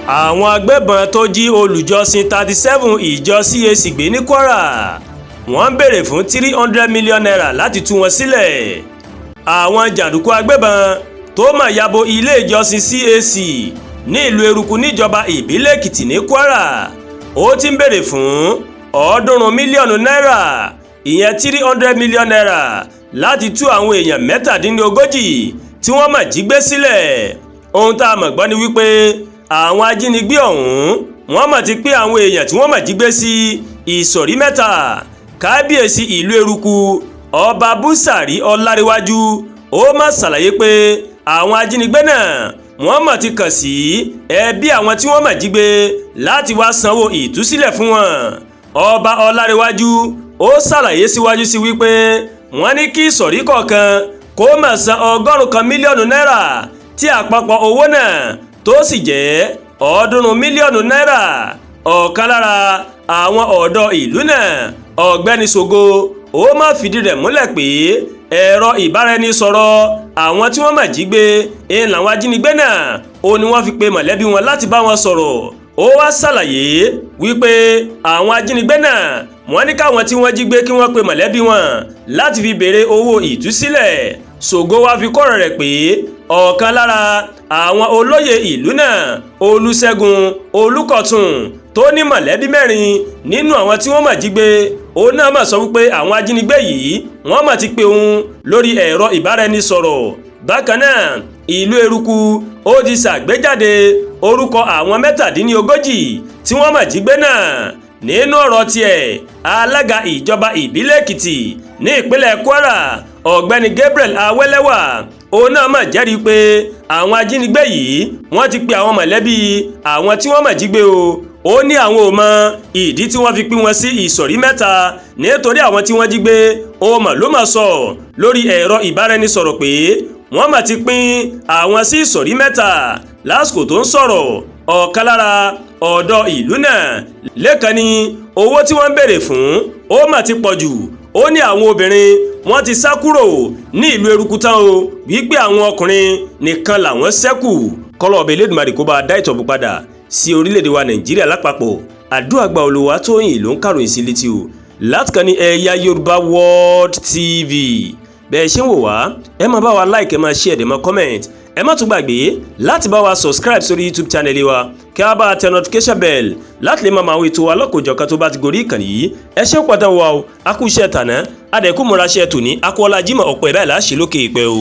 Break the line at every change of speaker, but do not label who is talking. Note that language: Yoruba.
Àwọn agbébọn tó jí olùjọ́sìn 37 ìjọ CAC gbé ní Kwara, wọ́n ń béèrè fún ₦300 million láti tú wọn sílẹ̀. Àwọn jàǹdùkú agbébọn tó mà ya bo ilé ìjọsìn CAC ní ìlú Eruku níjọba ìbílẹ̀ Èkìtì ní Kwara, ó ti ń béèrè fún 300 mílíọ̀nù náírà, ìyẹn ₦300 million, láti tú àwọn èèyàn 37 tí wọ́n mà jí gbé sílẹ̀. Ohun tá a mọ̀ gbọ́ ni wípé àwọn ajínigbé ọ̀hún, wọ́n mà ti pín àwọn èèyàn tí wọ́n mà jí gbé sí ìsọ̀rí mẹ́ta. Kábíyèsí ìlú Eruku, Ọba Búsàrí Ọláréwájú, ó mà ṣàlàyé pé àwọn ajínigbé náà, wọ́n mà ti kàn sí ẹbí àwọn tí wọ́n mà jí gbé láti wá sanwó ìtúsílẹ̀ fún wọn. Ọba Ọláréwájú ó ṣàlàyé síwájú sí wípé wọ́n ní kí ìsọ̀rí kọ̀ọ̀kan kó mà san 100 mílíọ̀nù náírà, tí àpapọ̀ owó náà tó sì jẹ́ 300 mílíọ̀nù náírà. Ọ̀kan lára àwọn ọ̀dọ́ ìlú náà, Ọ̀gbẹ́ni Ṣògo, ó má fìdí rẹ̀ múlẹ̀ pé ẹ̀rọ ìbáraẹnisọ̀rọ̀ àwọn tí wọ́n mà jí gbé ń làwọn ajínigbé náà ó ní wọ́n fi pe mọ̀lẹ́bí wọn láti bá wọn sọ̀rọ̀. Ó wá ṣàlàyé wípé àwọn ajínigbé náà, wọ́n ní káwọn tí wọ́n jí gbé kí wọ́n pe mọ̀lẹ́bí wọn láti fi béèrè owó ìtúsílẹ̀. Ṣògo wá fi kọ́rọ̀ rẹ̀ pé ọ̀kan lára àwọn olóyè ìlú náà, Olùṣègùn Olùkọ̀tún, tó ní mọ̀lẹ́bí mẹ́rin nínú àwọn tí wọ́n mà jí gbé, òun náà mà sọ wípé àwọn ajínigbé yìí, wọ́n mà ti pe òun lórí ẹ̀rọ ìbáraẹnisọ̀rọ̀. Bákan náà, ìlú Eruku ó ti ṣàgbéjáde orúkọ àwọn 37 tí wọ́n mà jí gbé náà. Nínú ọ̀rọ̀ tiẹ̀, alága ìjọba ìbílẹ̀ Èkìtì ní ìpínlẹ̀ Kwara, Ọ̀gbẹ́ni Gabriel Awẹ́lẹ́wà, òun náà mà jẹ́rìí pé àwọn ajínigbé yìí, wọ́n ti pe àwọn mọ̀lẹ́bí àwọn tí wọ́n mà jí gbé o. Ó ní àwọn ò mọ ìdí tí wọ́n fi pín wọn sí ìsọ̀rí mẹ́ta, nítorí àwọn tí wọ́n jí gbé ó mà ló mà sọ lórí ẹ̀rọ ìbáraẹnisọ̀rọ̀ pé wọ́n mà ti pín àwọn sí ìsọ̀rí mẹ́ta. Lásìkò tó ń sọ̀rọ̀, ọ̀kan lára ọ̀dọ́ ìlú náà, Lẹ́kan, ní owó tí wọ́n ń béèrè fún ó mà ti pọ̀ jù. Ó ní àwọn obìnrin, wọ́n ti sá kúrò ní ìlú Eruku tán o, wípé àwọn ọkùnrin nìkan làwọn ṣẹ́kù. Kọ́lọ́ ọbẹ̀ Elédùmarè kó bá a dá ìtọ̀bù padà sí orílẹ̀-èdè wa Nàìjíríà lápapọ̀. Àdúrà gba. Olùwàtóyìn ló ń kàròyìn sí létí o látìkàn ní Ẹ̀yà Yorùbá World TV. Bẹ́ẹ̀ ṣe ń wò wá, ẹ máa bá wa like, ẹ máa share, ẹ máa comment. Ẹ má tún gbàgbé láti bá wa subscribe sórí YouTube channel wa, kí a bá tẹ notification bell láti lè máa máa wo ètò wa lọ́kọ̀ọ́jọ̀kan tó bá ti gorí ìkànnì yìí. Ẹ ṣé pàtàkì wa o, a kú iṣẹ́ tàná, adẹ̀kú múra ṣe tòní, akọ́lá Jímọ̀ ọ̀pọ̀ ẹ̀ báyìí láṣẹ lókè ìpẹ́ o.